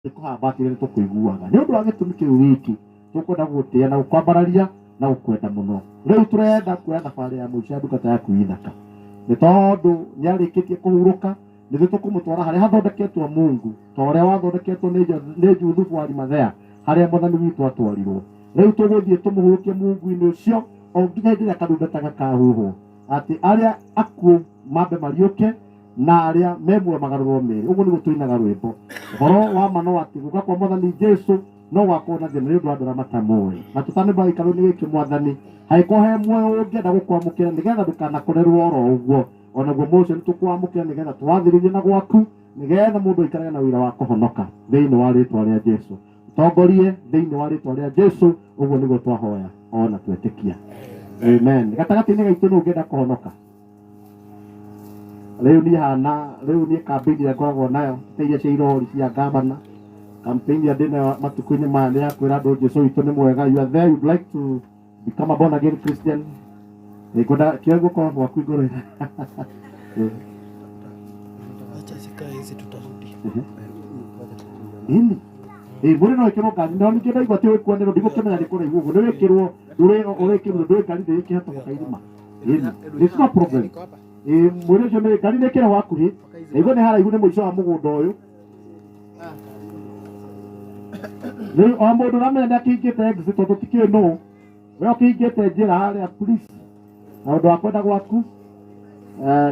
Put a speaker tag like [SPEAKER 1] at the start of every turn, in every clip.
[SPEAKER 1] Nĩ kũhamba atĩ nĩ tũkũiguaga. Nĩ ũndũ wa gĩtũmi kĩu wiki tũkwenda gũgũtĩĩa na gũkwambararia na gũkwenda mũno. Rĩu tũrenda kuoya thabarĩ ya mũico ya ndungata yaku Ithaka. Nĩ tondũ nĩ arĩkĩtie kũhurũka, nĩ ithuĩ tũkũmũtwara harĩa hathondeketwo Mungu, ta ũrĩa wathondeketwo nĩ Juthubu wa Arimathea, harĩa Mwathani witũ atwarirwo. Rĩu tũgũthiĩ tũmũhurũkie Mungu-inĩ ũcio o nginya hĩndĩ ĩrĩa karumbeta gakahuhwo, atĩ arĩa akuũ mambe mariũke, na arĩa me muoyo magarũrwo mĩĩrĩ. Ũguo nĩguo tũinaga rwĩmbo. Ũhoro wa ma no atĩ gũka kwa Mwathani Jesu no gwakorwo na thĩna nĩ ũndũ wa andũ arĩa matamũĩ. Na tũtanamba gĩikaro-inĩ gĩkĩ Mwathani, hangĩkorwo he muoyo ũngĩenda gũkwamũkĩra nĩgetha ndũkanakorerwo oro ũguo, o naguo muoyo ũcio nĩtũkũwamũkĩra nĩgetha tũwathĩrĩrie na gwaku, nĩgetha mũndũ aikarage na ũira wa kũhonoka thĩinĩ wa rĩtwa rĩa Jesu. Tongorie thĩinĩ wa rĩtwa rĩa Jesu, ũguo nĩguo twahoya ona twetĩkia. Amen. Gatagatĩ-inĩ gaitũ nũ ũngĩenda kũhonoka? Rĩu niĩ hana rĩu niĩ campaign ĩrĩa ngoragwo nayo ta iria cia irori cia gavana, campaign ĩrĩa ndĩnayo matukũ-inĩ maya nĩ ya kwĩra andũ Jesu witũ nĩ mwega. You are there, you'd like to become a born again Christian. Ngwenda kĩoe guoko gwaku igũrũ.
[SPEAKER 2] Acha zikae hizi tutarudi.
[SPEAKER 1] Ĩni ĩ mwĩrĩ no ĩkĩrwo ngari, no ningĩ ndaigua atĩ ũgĩkuanĩrwo ndigũkĩmenya nĩ kũraihu ũguo nĩ wĩkĩrwo ndũrĩ ũrĩkĩrwo ndũĩ ngari ndĩgĩkĩhetũka irima. Ĩni it's no problem. Ĩ mwĩrĩ ũcio nĩ ngari nĩ ĩkĩrwo hakuhĩ, ndaigua nĩ haraihu, nĩ mũico wa mũgũnda ũyũ. Rĩu o mũndũ ũramenya nĩ akĩhingĩte exit, tondũ tikĩũĩ nũ we ũkĩhingĩte njĩra harĩa, please, na ũndũ wa kwenda gwaku,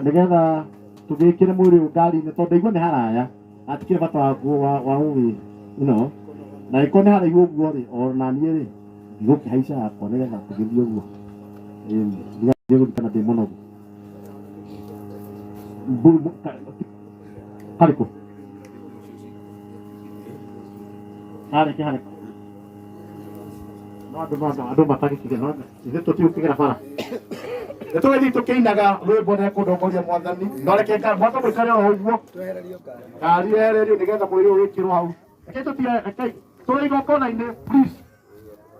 [SPEAKER 1] nĩgetha tũgĩkĩre mwĩrĩ ũyũ ngari-inĩ, tondũ ndaigua nĩ haraya, hatikĩrĩ bata wa gũgĩ na angĩkorwo nĩ haraihu ũguo rĩ, ona niĩ rĩ ndigũkĩhaica yakwa nĩgetha tũgĩthiĩ ũguo. Ĩni ndigathiĩ gũthikana ndĩ mũnogu. Karĩkũ harĩ kĩharĩ no andũ no andũ matagĩkire, no ithuĩ tũtigũkĩgera bara, nĩ tũgĩthiĩ tũkĩinaga rwĩmbo na kũndongoria Mwathani. No reke mwaka mũikare oro ũguo, ngari yehererio nĩgetha mwĩrĩ ũyũ wĩkĩrwo hau. Reke tũtige, reke tũrĩ igongona-inĩ, please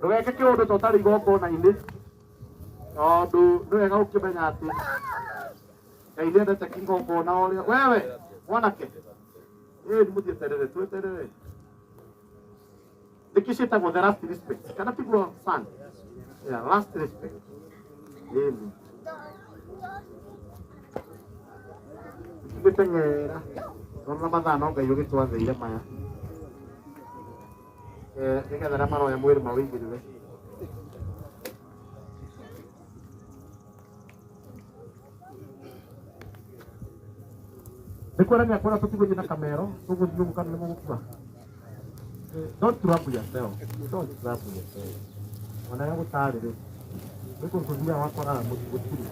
[SPEAKER 1] ndũgeke kĩũndũ to ũtarĩ igongona-inĩ, tondũ nĩ wega ũkĩmenya atĩ Ngai nĩendete kĩgongona ũrĩa wewe mwanake ĩĩ mũtieterere tweterere nĩkĩ ciĩtagwo the last respect, kana tiguo son? Yeah, last respect. Ĩni tũgĩteng'era tondũ na mathaa no Ngai ũgĩtwathĩire maya. Nĩgetha arĩa maroya mwĩrĩ mawĩigĩrĩre. Nĩ kuonania kũrĩa tũtigũthiĩ na kamero, tũgũthiĩ ũguo kana nĩ mũgũkua. Don't trouble yourself, don't trouble yourself. Ona rĩa gũtarĩ rĩ, wĩ kũndũ tũthiaga wakoraga mũtĩ gũtirĩ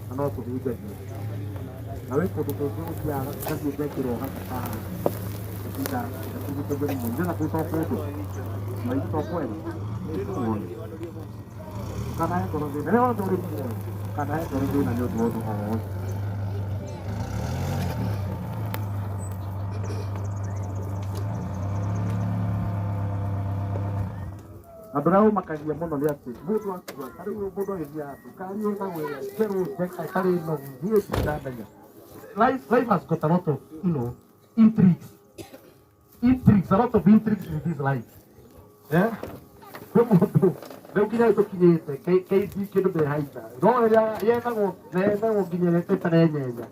[SPEAKER 1] na no tũhunjagia, na wĩ kũndũ kũngĩ ũthiaga ngathiĩ ngekĩrwo gaka haha gatinda gakugĩtwo nĩ mũndũ na kũu to kũndũ na ithu to kwega. Ndũkanahe ngoro thĩna rĩrĩa wothe ũrĩ muoyo, ndũkanahe ngoro thĩna nĩ ũndũ wa ũndũ o wothe. Andũ arĩa ũmakagia mũno nĩ atĩ mũndũ akua, ta rĩu mũndũ agĩthiĩ handũ ngari ĩgagwo ĩrĩa njerũ njega ĩtarĩ nogu, niĩ ndinamenya. Life has got a lot of intrigues, intrigues, a lot of intrigues in this life. Eh? Kwĩ mũndũ rĩu nginya tũkinyĩte KD kĩndũ ndehaica no ĩrĩa yethagwo na yethagwo nginya ĩrĩa ĩtarenyenya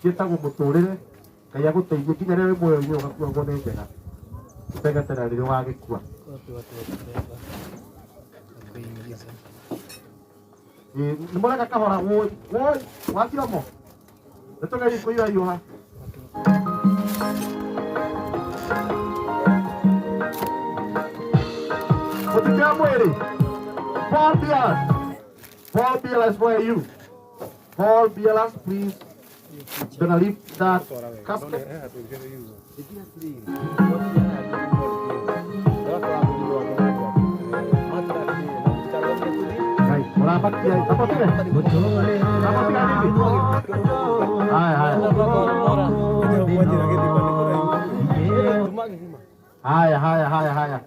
[SPEAKER 1] ciĩtagwo mũtũrĩre. Ngai agũteithie nginya rĩrĩa wĩ muoyo-inĩ ũgakuagwo nĩ njega ũtegetera rĩrĩa ũgagĩkua.
[SPEAKER 2] Wapi watu wa kubeba na kuingiza?
[SPEAKER 1] Ĩ, nĩ mũreka kahora woi woi wakiromo nĩ tũgerie kũiyũhaiyũha.
[SPEAKER 2] Watu wa
[SPEAKER 1] Mũtikĩoya mwĩrĩ. Paul Bialas, Paul Bialas, where are you? Paul Bialas, please gonna lift that casket. Ngai, mũrambatia tambatire tambatira nini. Haya haya haya haya haya haya.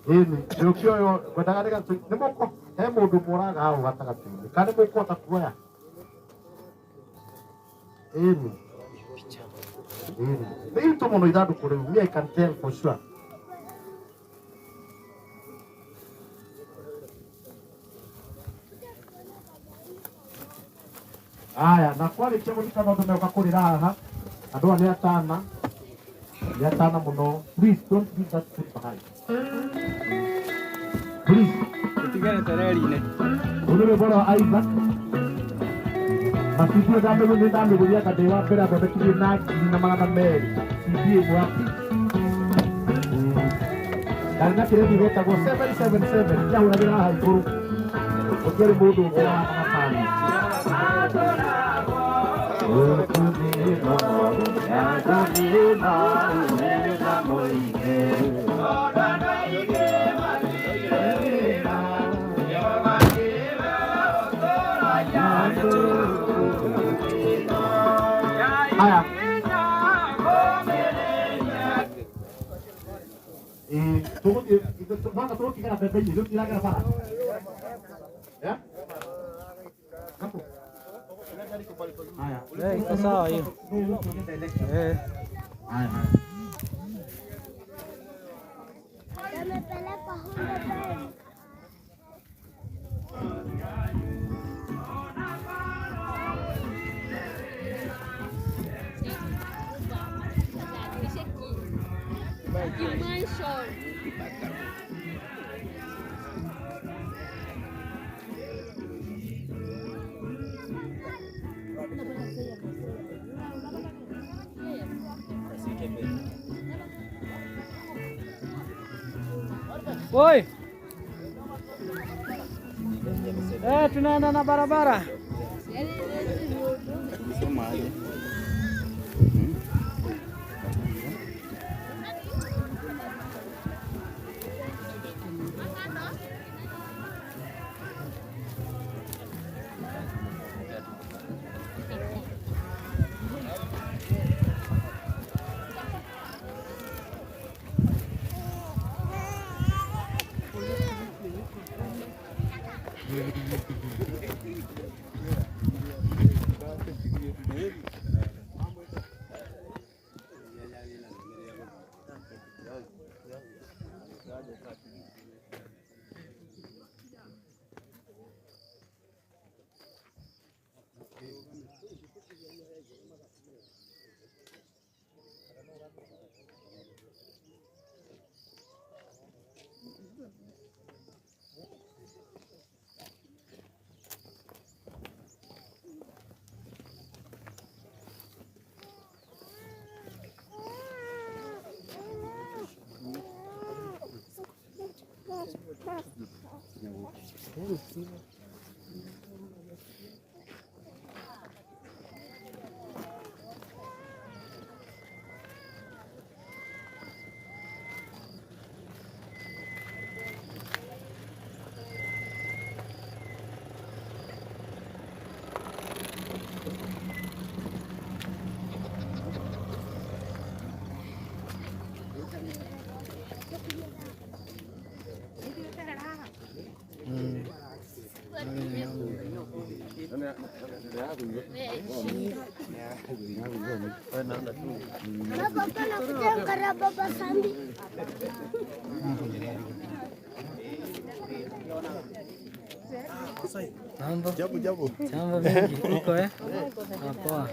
[SPEAKER 1] Ĩni nĩũkĩoĩ ngwendaga nĩgetha nĩ mũko he mũndũ mũraga hau gatagatĩ-inĩ, kana nĩ mũkũhota kuoya? Ĩni. Nĩ iritũ mũno ithandũkũ rĩu, me I can tell for sure. Aya, na kwarĩkia gũthikana andũ megoka kũrĩra haha, andũ aya nĩ atana mũno. Please don't leave that food behind. Please.
[SPEAKER 2] Tũtigane tereri-inĩ.
[SPEAKER 1] Rũrũ nĩ rwĩmbo rwa Isaac. Na CD ndamĩgũrire, ndamĩgũrire anga ndĩ wa mbere athondekithie na 1200. CD ĩmwe wapi? Ndarĩ na kĩredio gĩtagwo 777 kĩahũragĩra haha igũrũ. Gũtiarĩ mũndũ ũngĩ wa tani. Haya. Tũgũthiĩ bana tũgũkĩgera mbembe-inĩ, tũtiragera bara. Eh? Hapo. Haya.
[SPEAKER 2] Iko sawa hiyo. Eh.
[SPEAKER 1] Haya, haya.
[SPEAKER 3] Wamepelekwa huko mbele.
[SPEAKER 2] Oi. Tunaenda na barabara.
[SPEAKER 3] Baba nakuja ngara baba Sambi.
[SPEAKER 2] Mambo.
[SPEAKER 4] Jambo jambo.
[SPEAKER 2] Jambo mingi. Uko eh? Poa.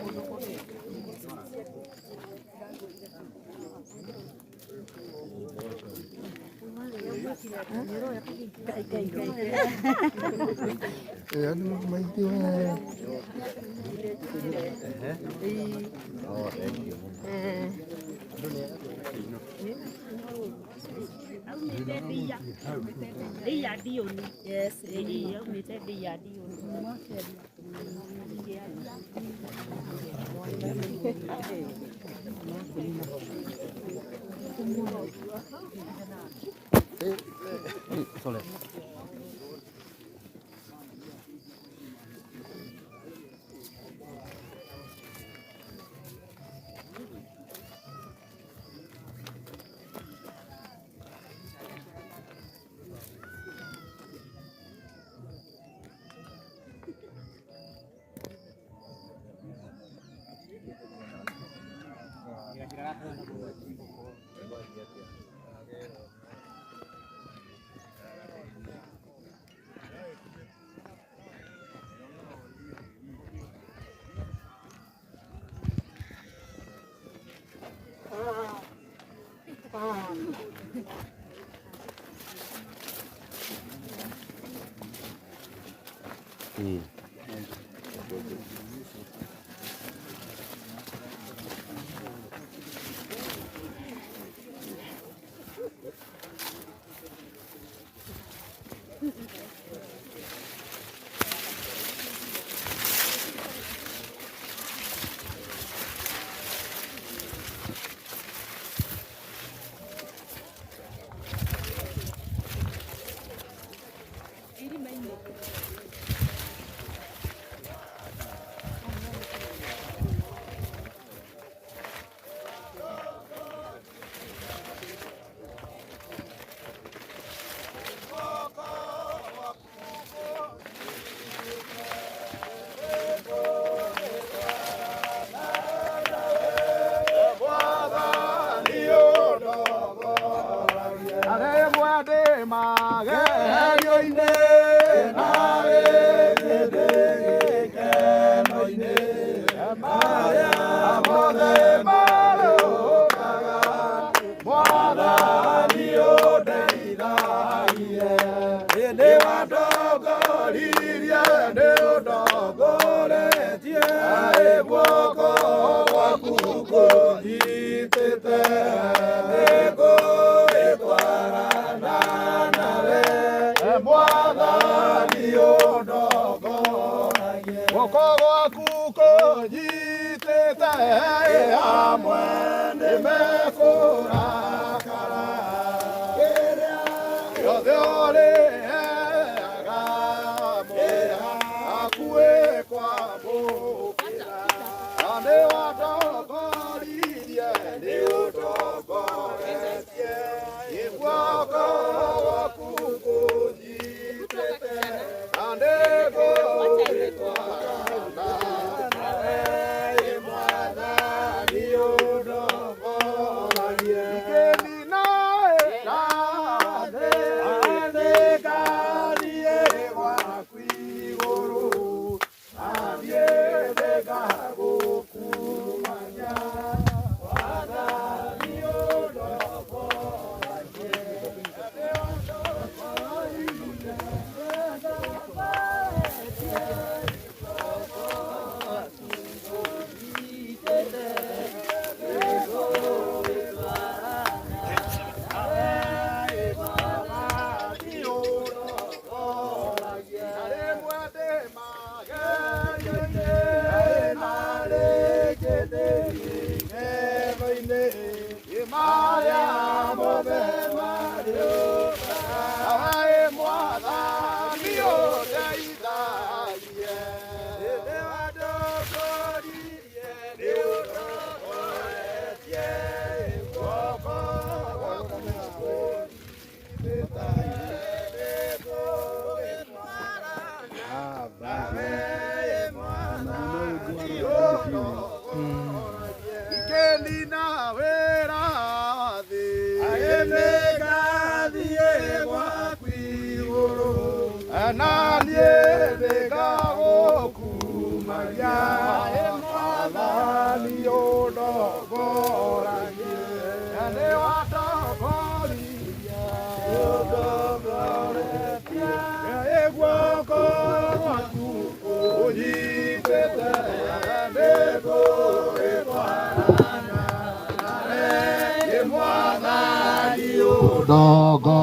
[SPEAKER 1] Dogo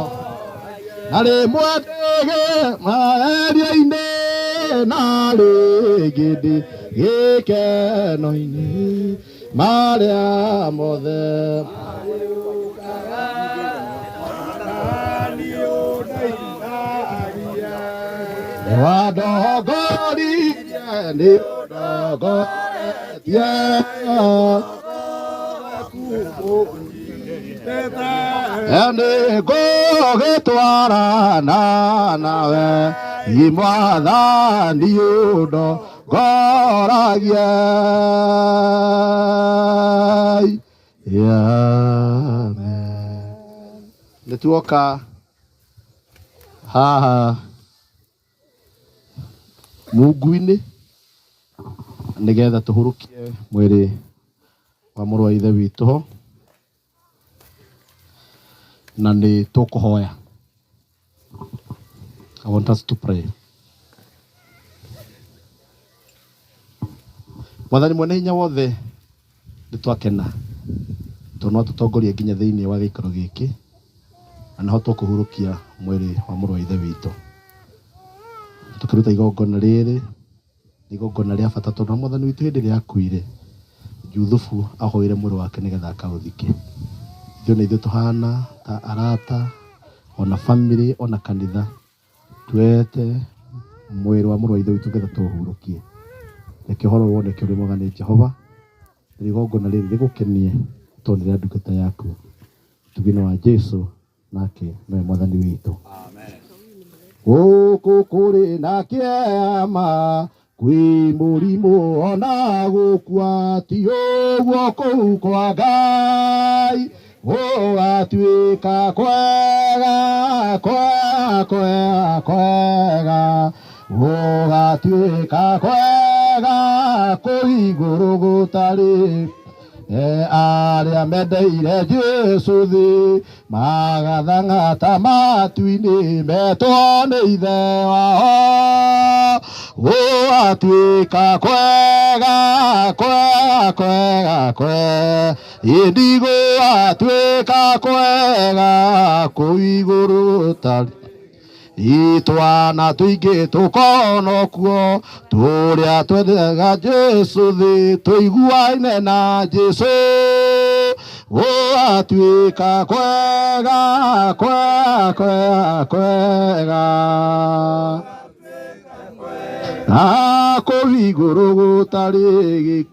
[SPEAKER 1] na rĩmwe ndĩgĩ magerio-inĩ na rĩngĩ ndĩ gĩkeno-inĩ marĩa mothe nĩwandongoririe nĩ ũndongoretie nĩngũgĩtwarana nawe i mwathani ũndongoragie. Amen. Nĩtuoka haha mungu-inĩ nĩgetha tũhurũkie mwĩrĩ wa mũrũ wa ithe witũ ho. Na nĩ tũkũhoya. I want us to pray. Mwathani mwene hinya wothe, nĩ twakena tondũ no tũtongorie nginya thĩinĩ wa gĩikaro gĩkĩ na nĩho tũkũhurũkia mwĩrĩ wa mũrũ wa ithe witũ. Tũkĩruta igongona rĩrĩ, nĩ igongona rĩa bata tondũ mwathani witũ hĩndĩ ĩrĩa akuire, Juthubu ahoire mwĩrĩ wake nĩgetha akaũthike. Ithuĩ na ithuĩ tũhana ta arata, ona family, ona kanitha, tuoete mwĩrĩ wa mũrũ wa ithe witũ nĩgetha tũũhurũkie. Reke ũhoro ũyũ woneke ũrĩ mwega nĩ Jehova, na igongona rĩrĩ rĩgũkenie tondũ nĩ rĩa ndungata yaku. Ũtugi-inĩ wa Jesu, nake nowe mwathani witũ. Gũkũ kũrĩ na kĩama, kwĩ mũrimũ ona gũkua, ti ũguo kũu kwa Ngai. Gũgatuĩka kwega, kwega, kwega, kwega. Gũgatuĩka kwega, kũu igũrũ gũtarĩ. Arĩa mendeire Jesu thĩ magathang'ata matu-inĩ metwo nĩ ithe wao. Gũgatuĩka kwega, kwega, kwega, kwega. Ĩndi gũgatuĩka kwega kũu igũrũ gũtarĩ. Itwana tũingĩ tũkonokuo tũrĩa twendaga Jesu thĩ tũiguaine na Jesu. Gũgatuĩka kwega, kwega, kwega, kwega. Na kũu igũrũ gũtarĩ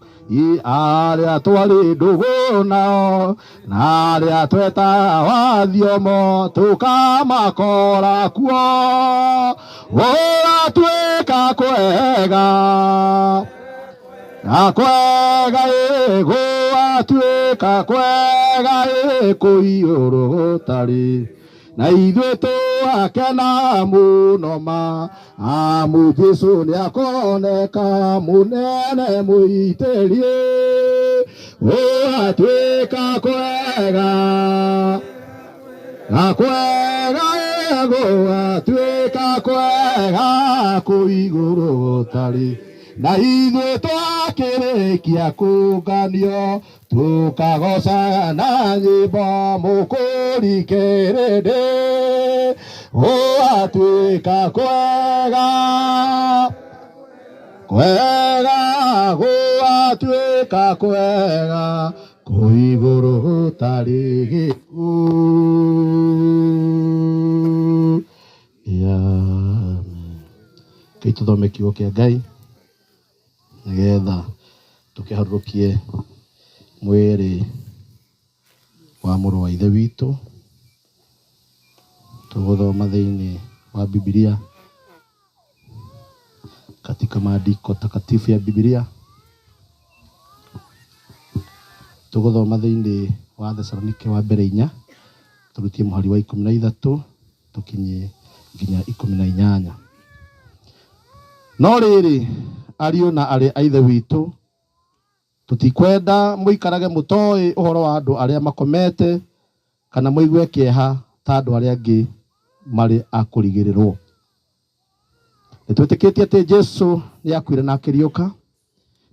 [SPEAKER 1] arĩa twarĩ ndũgũ nao na arĩa twetaga wathiomo tũkamakora kuo. Gũgatuĩka kwega, na kwega ĩ, gũgatuĩka kwega ĩ, kũu igũrũ gũtarĩ. Na ithuĩ tũgakena mũno ma, amu Jesu nĩakoneka mũnene mũitĩrie. Gũgatuĩka kwega, na kwega ĩ, gũgatuĩka kwega kũu igũrũ gũtarĩ. Na ithuĩ twakĩrĩkia kũnganio tũkagocaga na nyĩmbo mũkũri kĩrĩndĩ. Gũgatuĩka kwega, kwega, gũgatuĩka kwega kũu igũrũ gũtarĩ gĩkuũ. Amen. Rekei tũthome kiugo kĩa Ngai nĩgetha tũkĩharũrũkie mwĩrĩ wa mũrũ wa ithe witũ. Tũgũthoma thĩinĩ wa Bibilia katika maandiko takatifu ya Bibilia. Tũgũthoma thĩinĩ wa Thesalonike wa mbere 4, tũrutie mũhari wa 13 tũkinye nginya 18. No rĩrĩ, ariũ na arĩ a ithe witũ, tũtikwenda mũikarage mũtoĩ ũhoro wa andũ arĩa makomete, kana mũigue kĩeha ta andũ arĩa angĩ marĩ a kũrigĩrĩrwo. Nĩ twĩtĩkĩtie atĩ Jesu nĩ akuire na akĩriũka,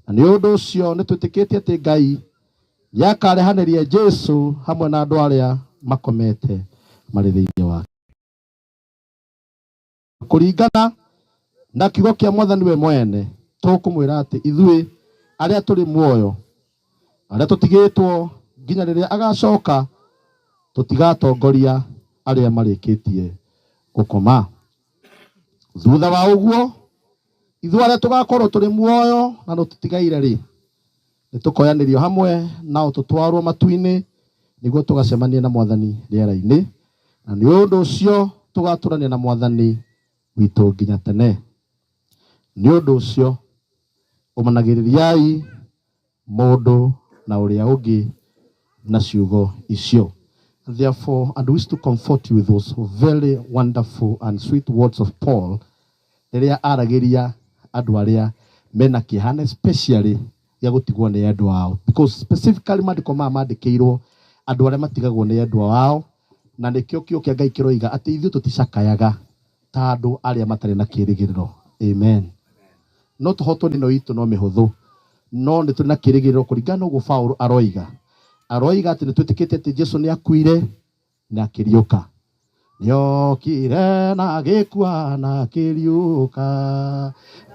[SPEAKER 1] na nĩ ũndũ ũcio nĩ twĩtĩkĩtie atĩ Ngai nĩakarehanĩria Jesu hamwe na andũ arĩa makomete marĩ thĩinĩ wake. Kũringana na kiugo kĩa Mwathani we mwene, tũkũmwĩra atĩ ithuĩ arĩa tũrĩ muoyo, arĩa tũtigĩtwo nginya rĩrĩa agacoka, tũtigatongoria arĩa marĩkĩtie gũkoma. Thutha wa ũguo, ithuĩ arĩa tũgakorwo tũrĩ muoyo na tũtigaire rĩ, nĩ tũkoyanĩrio hamwe nao tũtwarwo matu-inĩ nĩguo tũgacemanie na Mwathani rĩera-inĩ, na nĩ ũndũ ũcio tũgatũrania na Mwathani witũ nginya tene. Nĩ ũndũ ũcio ũmanagĩrĩriai mũndũ na ũrĩa ũngĩ na ciugo icio. Therefore, and wish to comfort you with those very wonderful and sweet words of Paul, rĩrĩa aragĩria andũ arĩa mena kĩeha, na especially gĩa gũtigwo nĩ endwa ao, because specifically maandĩko maya mandĩkĩirwo andũ arĩa matigagwo nĩ endwa ao. Na nĩkĩo kiugo kĩa Ngai kĩroiga atĩ ithuĩ tũticakayaga ta andũ arĩa matarĩ na kĩĩrĩgĩrĩro. Amen. No tũhotwo nĩ ĩno itũ no mĩhũthũ, no nĩ tũrĩ na kĩĩrĩgĩrĩro kũringana na ũguo Paũlũ aroiga. Aroiga atĩ nĩ twĩtĩkĩtie atĩ Jesu nĩ akuire na akĩriũka. Nĩokire na agĩkua na akĩriũka,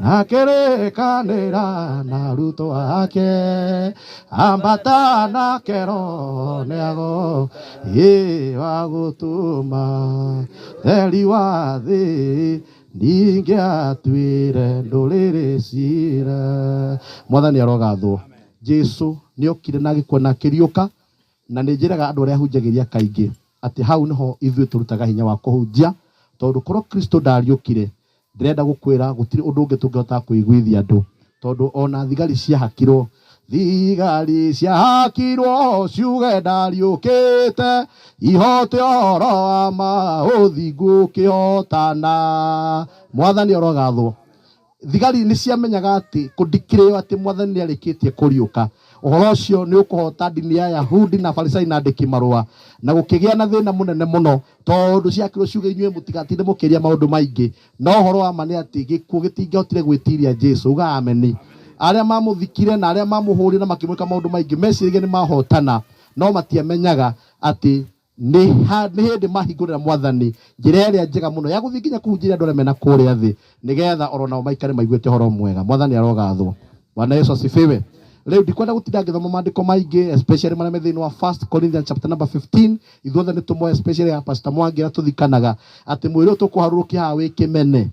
[SPEAKER 1] na akĩrĩkanĩra na arutwo ake, ambata nake Roho nĩago ĩ wa gũtũma theri wa thĩ, ningĩ atuĩre ndũrĩrĩ cira. Mwathani arogathwo. Jesu nĩokire na agĩkua na akĩriũka. Na nĩ njĩraga andũ arĩa hunjagĩria kaingĩ atĩ hau nĩho ithuĩ tũrutaga hinya wa kũhunjia, tondũ korwo Kristo ndariũkire, ndĩrenda gũkwĩra gũtirĩ ũndũ ũngĩ tũngĩhota kũiguithia andũ, tondũ o na thigari ciahakirwo, thigari ciahakirwo ciuge ndariũkĩte, ihote ũhoro wa ma ũthingu ũkĩhotana. Mwathani arogathwo. Thigari nĩ ciamenyaga atĩ kũndikĩrĩo atĩ Mwathani nĩ arĩkĩtie kũriũka. Ũhoro ũcio nĩ ũkũhota ndini ya Ayahudi na Afarisai na andĩki marũa, na gũkĩgĩa na thĩna mũnene mũno, tondũ ciakĩrwo ciuge inyuĩ mũtigatinde mũkĩaria maũndũ maingĩ. No ũhoro wa ma nĩ atĩ gĩkuũ gĩtingĩahotire gwĩtiria Jesu. Uga ameni. Arĩa mamũthikire na arĩa mamũhũrire na makĩmwĩka maũndũ maingĩ meciragia nĩ mahotana, no matiamenyaga atĩ Nĩ ha, nĩ hĩndĩ mahingũrĩra Mwathani njĩra ĩrĩa njega mũno ya gũthiĩ nginya kũhunjĩria andũ arĩa mena kũrĩa thĩ, nĩgetha oro nao maikare maiguĩte ũhoro mwega. Mwathani arogathwo. Bwana Yesu asifiwe. Rĩu ndikwenda gũtinda ngĩthoma maandĩko maingĩ, especially marĩa me thĩinĩ wa 1 Corinthians chapter number 15. Ithuothe nĩ tũmoĩ, especially ya Pastor Mwangi arĩa tũthikanaga, atĩ mwĩrĩ ũyũ tũkũharũrũkia haha wĩ kĩmene,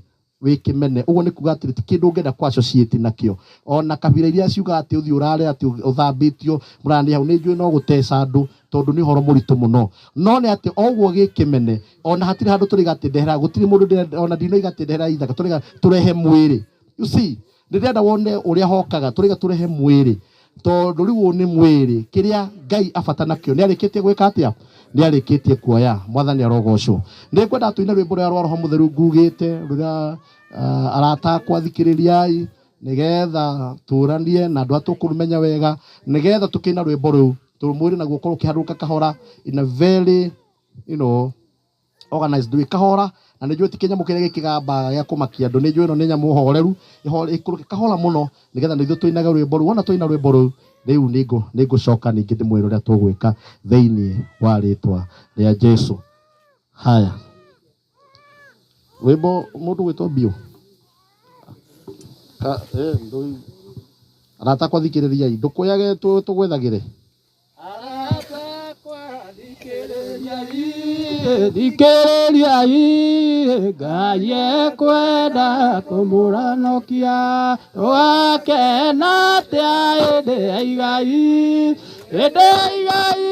[SPEAKER 1] wĩ kĩmene. Ũguo nĩ kuga atĩrĩ, ti kĩndũ ũngĩenda kũ associate nakĩo. Ona kabira iria ciugaga atĩ ũthiĩ ũrare atĩ ũthambĩtio mũrani hau, nĩ njũĩ no gũteca andũ, tondũ nĩ ũhoro mũritũ mũno. No nĩ atĩ o ũguo gĩ kĩmene, ona hatirĩ handũ tũrĩga atĩ ndehera, gũtirĩ mũndũ ndĩrenda, ona ndinoiga atĩ ndehera ithaka, tũrĩga tũrehe mwĩrĩ. You see, nĩ ndĩrenda wone ũrĩa hokaga, tũrĩga tũrehe mwĩrĩ, tondũ rĩu ũyũ nĩ mwĩrĩ, kĩrĩa Ngai abata nakĩo nĩ arĩkĩtie gwĩka atĩa? Nĩ arĩkĩtie kuoya. Mwathani arogocwo. Nĩ ngwenda tũine rwĩmbo rũrĩa rwa Roho Mũtheru ngugĩte, rũrĩa arata akwa thikĩrĩriai, nĩgetha tũranie na andũ arĩa tũkũmenya wega, nĩgetha tũkĩina rwĩmbo rũu tũmwĩrĩ naguo ũkorwo ũkĩharũrũka kahora in a very, you know, organized way kahora. Na nĩ njũĩ ti kĩnyamũ kĩrĩa gĩkĩgambaga gĩa kũmakia andũ, nĩ njũĩ ĩno nĩ nyamũ horeru, ĩikũrũke kahora mũno, nĩgetha na ithuĩ tũinage rwĩmbo rũu. Wona twaina rwĩmbo rũu rĩu nĩ ngũcoka ningĩ ndĩmwĩre ũrĩa tũgwĩka thĩinĩ wa rĩtwa rĩa Jesu. Haya, rwĩmbo mũndũ gwĩtwo Biũ. Arata akwa thikĩrĩriai, ndũkũyage tũgwethagĩre.
[SPEAKER 4] Thikĩrĩriai, Ngai ekwenda kũmũranokia, tũgakena atĩa hĩndĩ ya igai, hĩndĩ ya igai,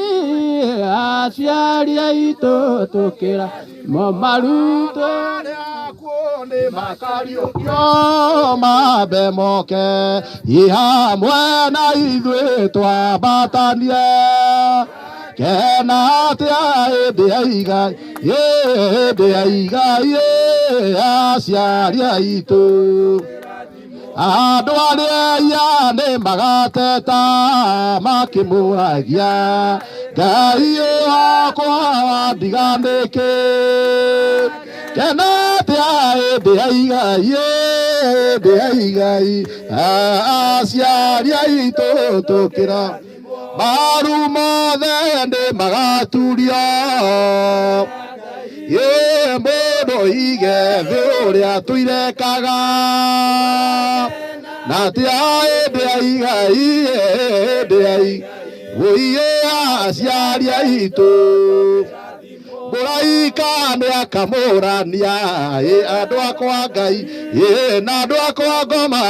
[SPEAKER 4] aciari aitũ tũkĩra mo marutwo
[SPEAKER 1] Makariũkio mambe moke i hamwe na ithuĩ twambatanie, kena atĩa hĩndĩ ya igai, hĩndĩ ya igai, aciari aitũ. Andũ arĩa ehia nĩ magateta makĩmũragia, Ngai wakwa wandiga nĩkĩ? Kena atĩa hĩndĩ ya igai, hĩndĩ ya igai, aciari aitũ tũkĩra maru mothe nĩ magaturio. Ĩ mũndũ ige thĩ ũrĩa tũirekaga, na atĩa hĩndĩ ya igai, hĩndĩ ya igai, wũiĩ aciari aitũ. Mũraika nĩ akamũrania, ĩ andũ akwa Ngai, ĩ na andũ akwa ngoma,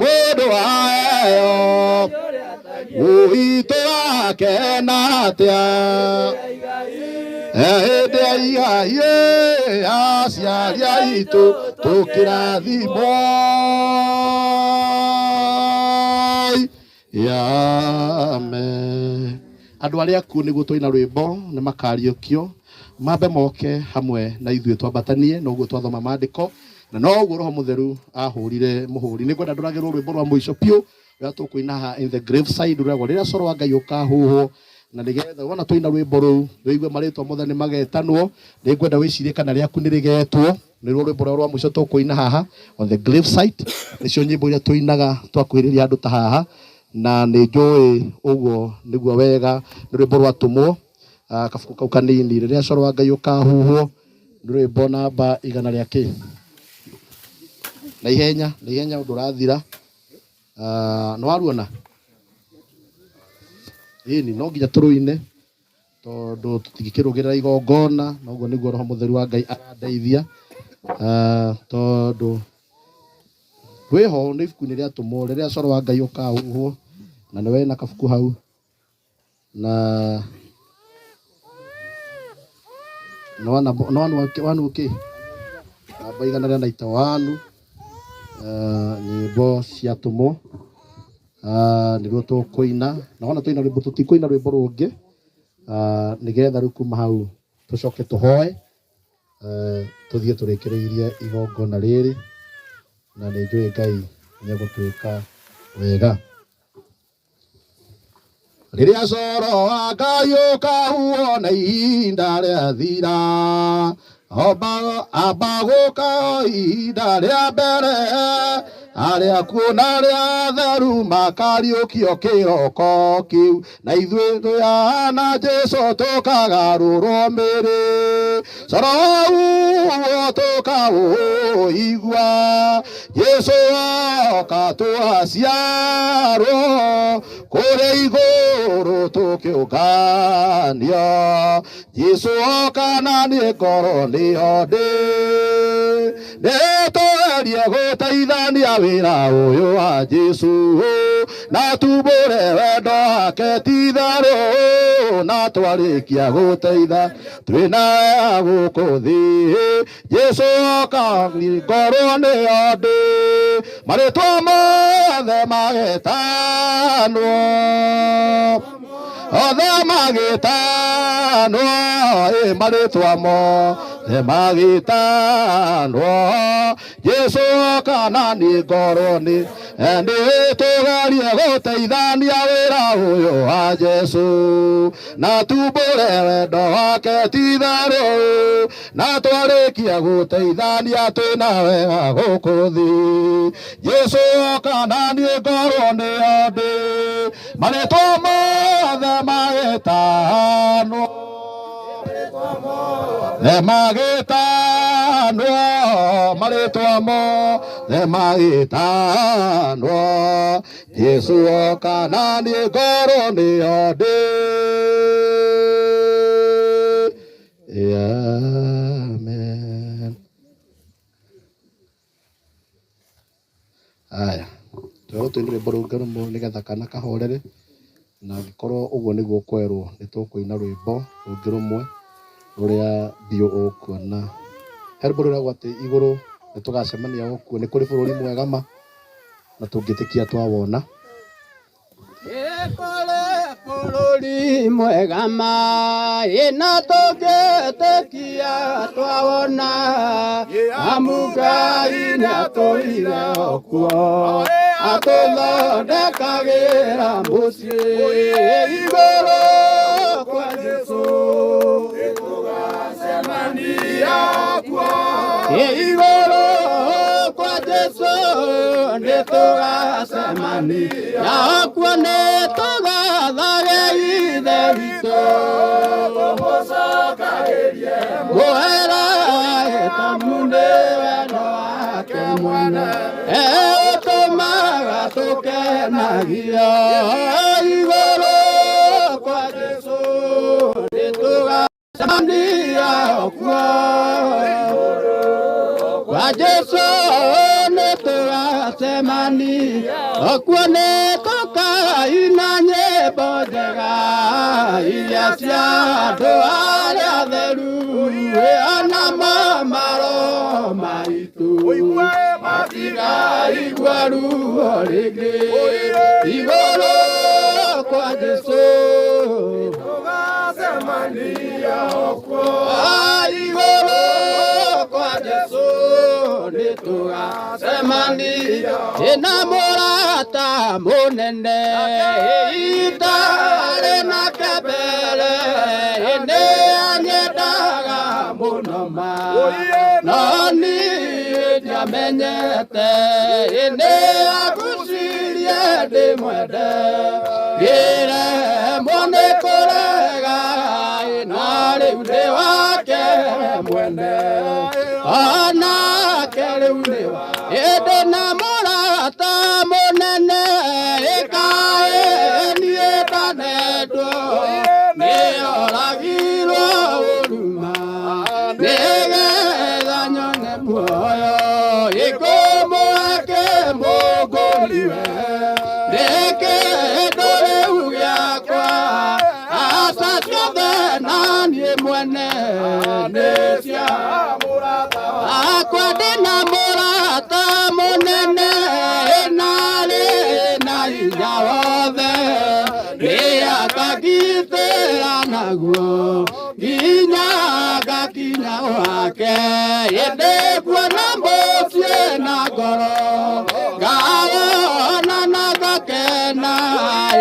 [SPEAKER 1] mũndũ aheo ũitũ akena atĩa hĩndĩ ya igai, aciari aitũ tũkĩrathimwo. Amen. Andũ arĩa akuũ nĩguo twaina rwĩmbo nĩ makariũkio, mambe moke hamwe na ithuĩ twambatanie, noguo twathoma maandĩko na noguo Roho Mũtheru ahũrire mũhũri. Nĩ ngwenda ndũragĩrwo rwĩmbo rwa mũico biũ rũrĩa tũkũina haha in the grave side, rwĩragwo rĩrĩa coro wa Ngai ũkahuhwo. Na nĩgetha wona tũina rwĩmbo rũu rũigue marĩtwa mothe nĩ magetanwo, nĩngwenda wĩcirie kana rĩaku nĩ rĩgetwo. Nĩruo rwĩmbo rũrĩa rwa mũico tũkũina haha on the grave site. Nĩcio nyĩmbo iria tũinaga twakuhĩrĩria andũ ta haha, na nĩ njũĩ ũguo nĩguo wega. Nĩ rwĩmbo rwatũmwo kabuku kau kanini, rĩrĩa coro wa Ngai ũkahuhwo, nĩ rwĩmbo namba igana rĩa kĩ na ihenya na ihenya ũndũ ũrathira. Nĩ waruona ĩni, no nginya tũrũine tondũ tũtingĩkĩrũgĩrĩra igongona, na ũguo nĩguo Roho Mũtheru wa Ngai arandeithia. Tondũ rwĩho nĩ ibuku-inĩ rĩa tũmwo, rĩrĩa coro wa Ngai ũkahuhwo, na nĩwe na kabuku hau na nĩ wanu kĩ namba igana rĩa naita wanu, nyĩmbo cia tũmwo, nĩruo tũkũina. Na wona tũina rwĩmbo, tũtikũina rwĩmbo rũngĩ, nĩgetha rĩu kuma hau tũcoke tũhoe, tũthiĩ tũrĩkĩrĩirie igongona rĩrĩ, na nĩ njũĩ Ngai nĩegũtwĩka wega. Rĩrĩa coro wa Ngai ũkahuhwo na ihinda rĩathira, amba gũka o ihinda rĩa mbere, arĩa kuo na arĩa atheru makariũkio kĩroko kĩu, na ithuĩ twĩhana Jesũ tũkagarũrwo mĩĩrĩ. Coro ũguo tũkaũigua, Jesũ oka tũgaciarwo kũrĩa igũrũ tũkĩũnganio. Jesũ oka na niĩ ngorwo nĩho ndĩ, nĩtũgerie gũteithania wĩra ũyũ wa Jesũ, na tumbũre wendo wake ti-itherũ, na twarĩkia gũteitha twĩna gũkũ thĩ. Jesũ oka ngorwo nĩho ndĩ, marĩtwa mothe magetanwo, othe magĩtanwo, ĩ marĩtwa mothe magĩtanwo. Jesũ oka na niĩ ngorwo nĩ nĩtũgerie gũteithania wĩra ũyũ wa Jesũ, na tumbũre wendo wake ti-itherũ, na twarĩkia gũteithania twĩna wega gũkũ thĩ. Jesũ oka na niĩ ngorwo nĩho ndĩ, marĩtwa mothe magĩtanwo, magĩtanwo, marĩtwa mothe magĩtanwo. Jesũ oka na niĩ ngorwo nĩho ndĩ. Amen. Aya, twerwo tũine rwĩmbo rũngĩ rũmwe nĩgetha kana kahorere, na angĩkorwo ũguo nĩguo kwerwo, nĩ tũkũina rwĩmbo rũngĩ rũmwe rũrĩa biũ ũkuona. He rwĩmbo rwĩragwo atĩ igũrũ nĩ tũgacemania o kuo, nĩ kũrĩ bũrũri mwega ma, na tũngĩtĩkia twawona.
[SPEAKER 4] Kũrĩ bũrũri mwega ma, ĩna tũngĩtĩkia twawona, amu Ngai nĩatũire o kuo, atũthondekagĩra mũciĩ igũrũ kwa Jesũ. Igũrũ kwa Jesũ nĩtũgacemania kuo, nĩtũgathage Ithe witũ mũhera ĩtamu nĩ wendo wake mwene ũtũmaga tũkenagio. Igũrũ kwa Jesũ nĩtũgacemania kuo, kwa Jesũ nĩtũgacemania kuo, nĩtũkaina nyĩmbo njega iria cia andũ arĩa atheru, ona mo maroho maitũ matikaigua ruo rĩngĩ. Igũrũ kwa Jesũ, igũrũ kwa Jesũ nĩtũga Cemania ina mũrata mũnene itarĩ na kebere nĩ anyendaga mũno ma no niĩ ndiamenyete nĩ agucirie ndĩmwende ngĩremwo nĩ kũrega na rĩu ndĩ wake mwene onake rĩu nĩ wa ĩndĩ na mũrata mũnene ĩkaĩ niĩ ndanendwo nĩoragirwo ũruma nĩgetha nyone muoyo ĩkũmũeke mũngũriwe nĩkĩndũ rĩu gĩakwa aca ciothe na niĩ mwene nĩ cia akwa ndĩna mũrata mũnene narĩ na hinya wothe nĩakangitĩra naguo nginya ngakinya gwake ĩndĩ kuona mũciĩ na ngoro ngawona na ngakena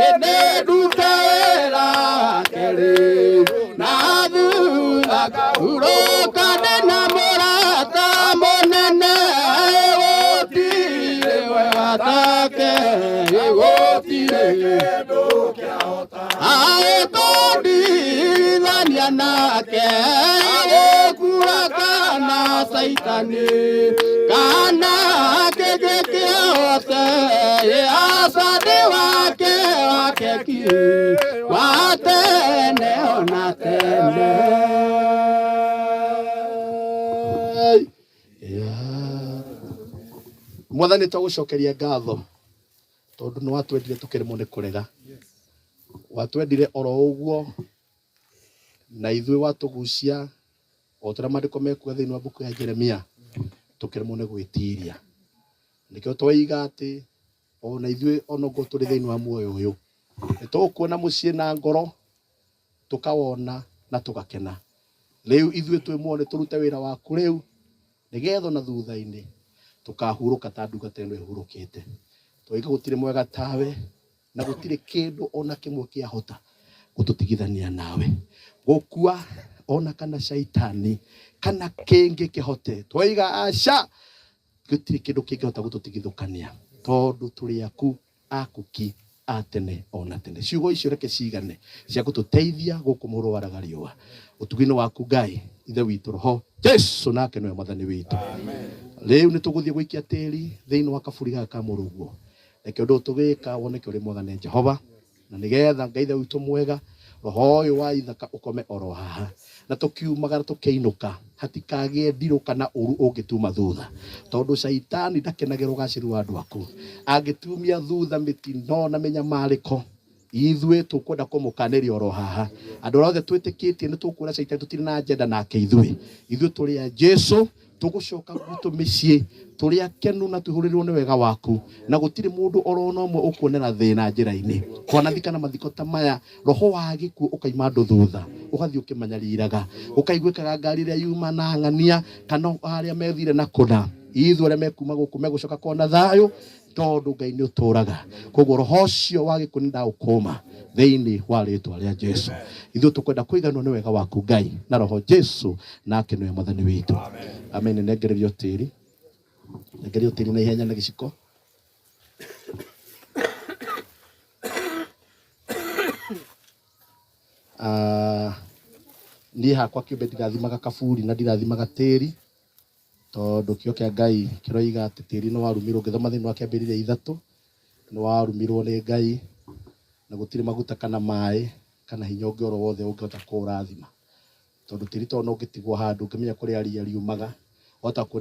[SPEAKER 4] ĩndĩ ndute wĩra wake rĩu na thutha ngahurũka ndĩna mũrata mũnene gũtirĩ wega take gũtirĩ kĩndũ agĩkũndigithania nake gũkua kana caitani kana kĩngĩ kĩothe aca ndĩ wake wake ki wa tene ona tene.
[SPEAKER 1] Mwathani twagũcokeria ngatho tondũ nĩ watwendire tũkĩremwo nĩ kũrega watwendire oro ũguo na ithuĩ watũgucia o ta ũrĩa maandĩko mekuga thĩinĩ wa mbuku ya Jeremia tũkĩremwo nĩ gwĩtiria nĩkĩo twaiga atĩ ona ithuĩ onokorwo tũrĩ thĩinĩ wa muoyo ũyũ nĩ tũgũkuona mũciĩ na ngoro tũkawona na tũgakena rĩu ithuĩ twĩ muoyo nĩ tũrute wĩra waku rĩu nĩgetha ona thutha-inĩ tũkahurũka ta ndungata ĩno ĩhurũkĩte twaiga gũtirĩ mwega tawe na gũtirĩ kĩndũ ona kĩmwe kĩahota gũtũtigithania nawe gũkua ona kana caitani kana kĩngĩ kĩhote twaiga aca gũtirĩ kĩndũ kĩngĩhota gũtũtigithũkania tondũ tũrĩ aku akuki a tene ona tene ciugo icio reke cigane cia gũtũteithia gũkũ mũhuro waraga riũa ũtugi-inĩ waku Ngai ithe witũ roho Jesu nake nĩwe mwathani witũ rĩu nĩ tũgũthiĩ gũikia tĩri thĩinĩ wa kaburi gaka ka mũrũguo reke ũndũ ũyũ tũgĩka woneke ũrĩ mwega nĩ Jehova na nĩgetha Ngai ithe witũ mwega roho ũyũ wa ithaka ũkome oro haha na tũkiumagara tũkĩinũka hatikagĩe ndirũ kana ũru ũngĩtuma thutha tondũ caitani ndakenagĩra ũgacĩru wa andũ aku angĩtumia thutha mĩtino na mĩnyamarĩko ithuĩ tũkwenda kũmũkanĩria oro haha andũ arĩa othe twĩtĩkĩtie nĩ tũkwĩra caitani tũtirĩ na agenda nake ithuĩ ithuĩ tũrĩ a Jesu tũgũcoka gwitũ mĩciĩ tũrĩ akenu na tũihũrĩrwo nĩ wega waku na gũtirĩ mũndũ oro ona ũmwe ũkuonera thĩna njĩra-inĩ twanathikana mathiko ta maya roho wa gĩkuũ ũkaima andũ thutha ũgathiĩ ũkĩmanyariraga ũkaiguĩkaga ngari ĩrĩa yuma na ng'ania kana arĩa methire na kũna ithuĩ arĩa mekuma gũkũ megũcoka kona thayũ tondũ Ngai nĩ ũtũraga koguo roho ũcio wa gĩkuũ nĩ ndaũkũma thĩinĩ wa rĩtwa rĩa Jesu ithuĩ tũkwenda kũiganwo nĩ wega waku Ngai na roho Jesu nake nĩwe mwathani witũ amen nengererio tĩri nengererio tĩri na ihenya na gĩciko niĩ hakwa kĩũmbe ndirathimaga kaburi na ndirathimaga tĩri tondũ kĩo kĩa Ngai kĩroiga atĩ tĩri nĩ warumirwo ngĩthoma thĩinĩ wa kĩambĩrĩria ithatũ nĩ warumirwo nĩ Ngai na gũtirĩ maguta kana maĩ kana hinya ũngĩ oro wothe ũngĩhota kũũrathima tondũ tĩri to no ũngĩtigwo handũ ũngĩmenya kũrĩa ria riumaga wahota kuona.